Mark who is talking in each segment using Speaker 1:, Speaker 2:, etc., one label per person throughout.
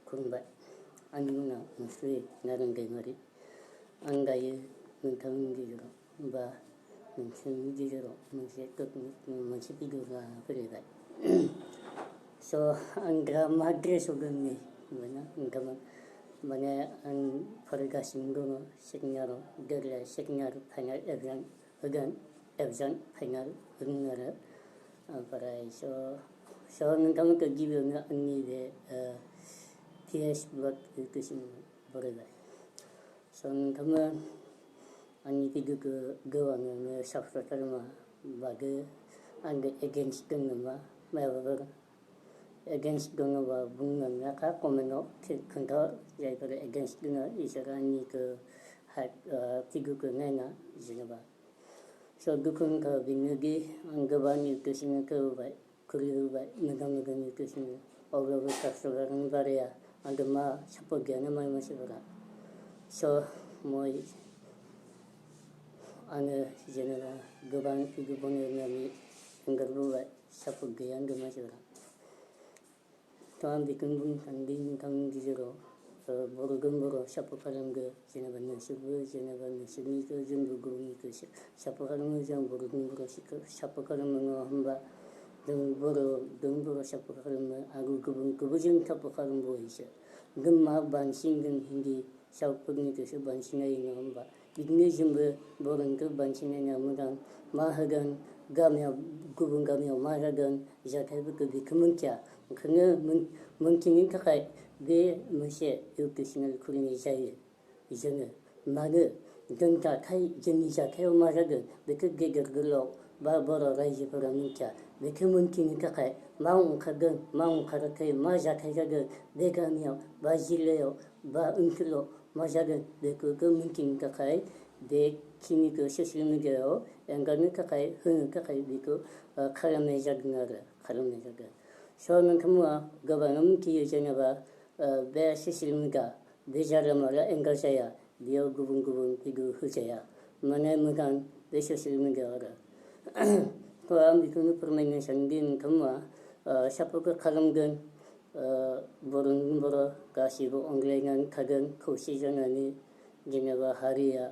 Speaker 1: खुलुमबाय आंनि मुङा मुस्रि नारें दैमारि आं दायो नोंथांनि गेजेराव बा नोंसोरनि गेजेराव मोनसे भिडिअ लाना फैलायबाय स' आं दा मा ड्रेसाव दं नै होनबायना नोंथांमोन माने आं फरायगासिनो दङ सेकेन्ड इयाराव देग्लाय सेकेन्ड इयार फाइनाल एग्जाम होगोन एग्जाम फाइनाल होगोन आरो ओमफ्राय स' नोंथांमोनखौ गिबियावनो आंनि बे PS ब्लग इडुकेसन बरायबाय स' नोंथांमोन आंनि भिडिअखौ गोबाङानो साबस्क्राइब खालामा बागै आंजों एगेन्स्ट दं नामा माबाफोर एगेन्स्ट दङबा बुंनाङा कमेन्टआव खोन्था जायफोर एगेन्स्ट दङ बिसोर आंनिखौ भिडिअखौ नायना जेनेबा स' दुखुनांथाव बेनोदि आं गोबां इडुकेसनखौ खुलिहोबाय मोजां इडुकेसन अब्लाबो साबस्क्राइबारानो बाराया आंखौ मा सापर्ट गैया नामा मानसिफोरा स' आङो जेनेबा गोबां भिडिअ बनायनानै एंगारबोबाय सापर्ट गैया आंखौ मानसिफोरा थ' आं बेखौनो बुंनो सानोदि नोंथांनि गेजेराव बर'जों बर' सापर्ट खालामगो जेनेबा नोंसोरबो जेनेबा नोंसोरनिखौ जोंबो गुबुननिखौ सापर्ट खालामो जों बर'जों बर' सापर्ट खालामो नङा होमबा जों बर'जों बर' सापर्ट खालामो आरो गुबुनखौबो जों सापर्ट खालामबावोसो जों मा बांसिन जों हिन्दी साउथफोरनिखौसो बांसिन नायो नङा होमबा बिदिनो जोंबो बर'निखौ बांसिन नायना मोजां मा होगोन गामियाव गुबुन गामियाव मा जागोन जाथायफोरखौ बेखौ मिथिया ओंखायनो मोनथिनो थाखाय बे मोनसे इउटुब चेनेल खुलिनाय जायो जोङो मानो जोंनि जाथायाव मा जागोन बेखौ गेदेर गोलाव बा बर' रायजोफोरा मिथिया बेखौ मोनथिनो थाखाय मा ओंखारगोन मा ओंखाराखै मा जाथाय जागोन बे गामियाव बा जिल्लायाव बा ओनसोलाव मा जागोन बेफोरखौ मिथिनो थाखाय बेखिनिखौ ससियेल मिडियायाव एंगारनो थाखाय होनो थाखाय बेखौ खालामनाय जादों स' नोंथांमोना गोबाङानो मिथियो जेनेबा बे ससियेल मिडिया बे जानला मानला एंगार जाया बेयाव गुबुन गुबुन भिडिअ होजाया माने मोजां बे ससियेल मिडिया आरो थ' आं बेखौनो फोरमायनो सानोदि नोंथांमोना सापर्टखौ खालामगोन बर'नि बर' गासिबो अनलायनानै थागोन खौसे जानानै जेनेबा हारिया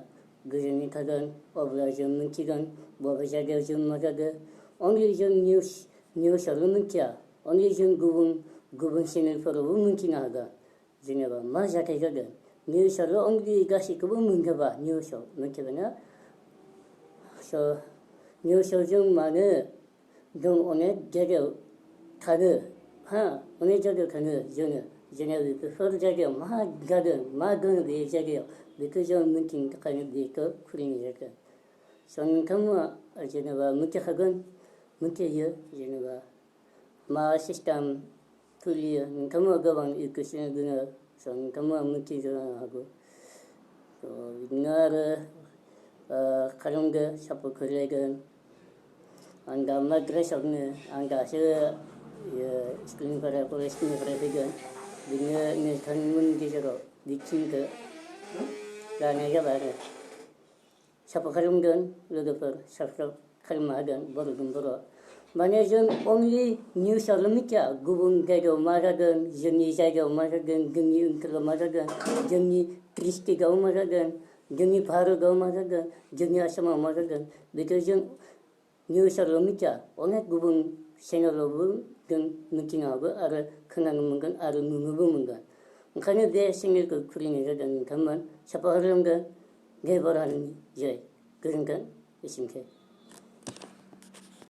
Speaker 1: गोजोनै थागोन अब्ला जों मिथिगोन बबे जायगायाव जों मा जादों अनलि जों निउसआवल' मिथिया अनलि जों गुबुन चेनेलफोरावबो मिथिनो हागोन जेनेबा मा जाथाय जादों निउसआवल' अनलि गासैखौबो मोनजोबा निउसआव मिथिबायना स' निउसआव जों मानो जों अनेक जायगायाव थाङो अनेक जायगायाव थाङो जोङो जेनेबा बेफोर जायगायाव मा जादों मा दङ बे जायगायाव बेखौ जों मिथिनो थाखायनो बेखौ खुलिनाय जागोन स' नोंथांमोना जेनेबा मिथियो जेनेबा मा सिस्टेम खुलियो नोंथांमोना गोबां इडुकेसन दङ स' नोंथांमोना मिथिनो हागौ बिदिनो आरो खालामगोन सापर्ट खालायगोन आं दा मा ड्रेसाव दङ आं दासो कलेजनिफ्राय फैगोन बिदिनो नोंथांमोननि गेजेराव बेखिनिखौ लानाय जाबाय आरो सापर्ट खालामगोन लोगोफोर साबस्क्राइब खालामनो हागोन बर'जों बर' माने जों अनलि निउसआवल' मिथिया गुबुन जायगायाव मा जागोन जोंनि जायगायाव मा जागोन जोंनि ओनसोलाव मा जागोन जोंनि डिस्ट्रिक्टआव मा जागोन जोंनि भारतआव मा जागोन जोंनि आसामाव मा जागोन बेखौ जों निउसआवल' मिथिया अनेक गुबुन चेनेलावबो जों मिथिनो हागौ आरो खोनानो मोनगोन आरो नुनोबो मोनगोन ओंखायनो बे चेनेलखौ खुलिनाय जादों नोंथांमोन सापर्ट खालामगोन जय बर' हारिनि जय गोजोन्थों एसेनोसै